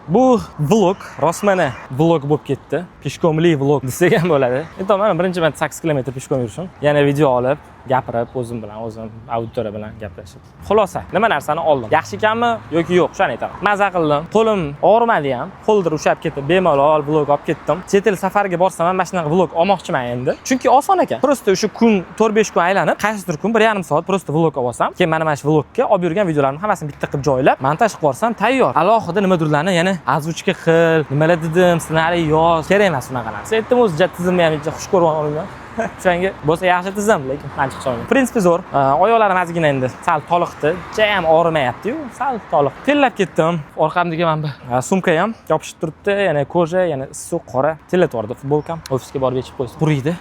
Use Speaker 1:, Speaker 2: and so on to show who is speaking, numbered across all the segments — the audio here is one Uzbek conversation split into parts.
Speaker 1: Bu vlog rostmana vlog bo'lib ketdi. Пешком li vlog desak ham bo'ladi. Endi mana birinchi marta 8 kilometr пешком yurishim. Yana video olib, gapirib, o'zim bilan o'zim, auditoriya bilan gaplashib. Xulosa, nima narsani oldim? Yaxshi ekanmi yoki yo'q? Shuni aytaman. Maza qildim. Qo'lim og'rimadi ham. Qo'ldir ushlab ketib, bemalol vlog olib ketdim. Chet el safariga borsam ham mana shunaqa vlog olmoqchiman endi. Chunki oson ekan. Просто o'sha kun 4-5 kun aylanib, qaysidir kun 1,5 soat просто vlog olib olsam, keyin mana shu vlogga olib yurgan videolarimni hammasini bitta qilib joylab, montaj qilib yuborsam, tayyor. Alohida nimadirlarni yana озвучка qil, nimalar dedim, ssenariy yoz, kerak emas unaqa narsa. Aytdim, o'zi tizimni ham xush ko'rib olmayman. O'shanga bo'lsa yaxshi tizim, lekin man chiqisha olmayman. В принципе, zo'r. Oyoqlarim ozgina endi sal toliqdi. Jayam og'rimayapti-yu, sal toliq. Terlab ketdim. Orqamdagi mana bu sumka ham yopishib turibdi, yana кожа, yana issiq, qora. Terlatib yubordi futbolkam. Ofisga borib yechib qo'ysa quriydi.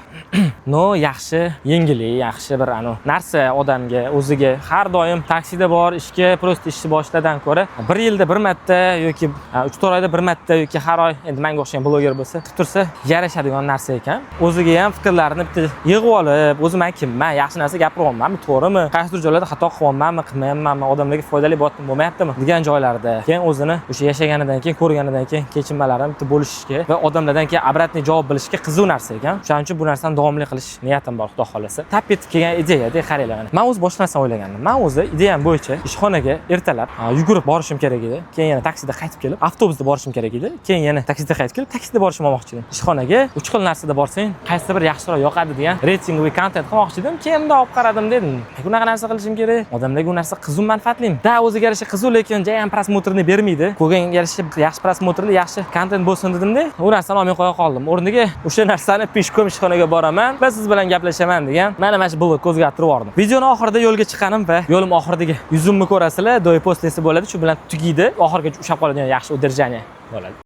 Speaker 1: Но, yaxshi, yengillik, yaxshi bir anu narsa odamga, o'ziga har doim taksida bor, ishga, просто ishni boshladan ko'ra bir yilda bir marta yoki 3-4 oyda bir marta yoki har oy, endi menga o'xshagan bloger bo'lsa, qilib tursa yarashadigan narsa ekan. O'ziga ham fikrlarini bitta yig'ib olib, o'zi man kimman, yaxshi narsa gapiryapmanmi, to'g'rimi, qaysidir joylarda xato qilyapmanmi, qilmayapmanmi, odamlarga foydali bo'lyaptimi, bo'lmayaptimi degan joylarda keyin o'zini o'sha yashaganidan keyin, ko'rganidan keyin kechinmalarini bitta bo'lishishga va odamlardan keyin обратный javob bilishga qiziq narsa ekan. O'shaning uchun bu narsani davomli qilish niyatim bor, xudo xohlasa. Tap etib kelgan ideya de, qaranglar mana. Man o'zi boshqa narsani o'ylagandim. Man o'zi ideyam bo'yicha ishxonaga ertalab yugurib borishim kerak edi. Keyin yana taksida qaytib kelib, avtobusda borishim kerak edi. Keyin yana taksida qaytib kelib, taksida borishim olmoqchi edim. Ishxonaga uch xil narsada borsang, qaysi bir yaxshiroq yoqadi degan reytingli kontent qilmoqchi edim. Keyin bundoq olib qaradim, dedim. Bunaqa narsa qilishim kerak. Odamlarga u narsa qiziq, manfaatlimi? Да, o'ziga yarasha qiziq, lekin jayam просмотр ni bermaydi. Ko'rganga yarasha yaxshi просмотр li, yaxshi kontent bo'lsin dedimda, u narsani olmay qo'ya qoldim. O'rniga o'sha narsani пешком ishxonaga boraman va siz bilan gaplashaman degan mana shu blogga o'zgartirib yubordim. Videoni oxirida yo'lga chiqqanim va yo'lim oxiridagi yuzimni ko'rasizlar, до и после si bo'ladi, shu bilan tugaydi. Oxirigacha ushlab qoladigan yaxshi удержание bo'ladi.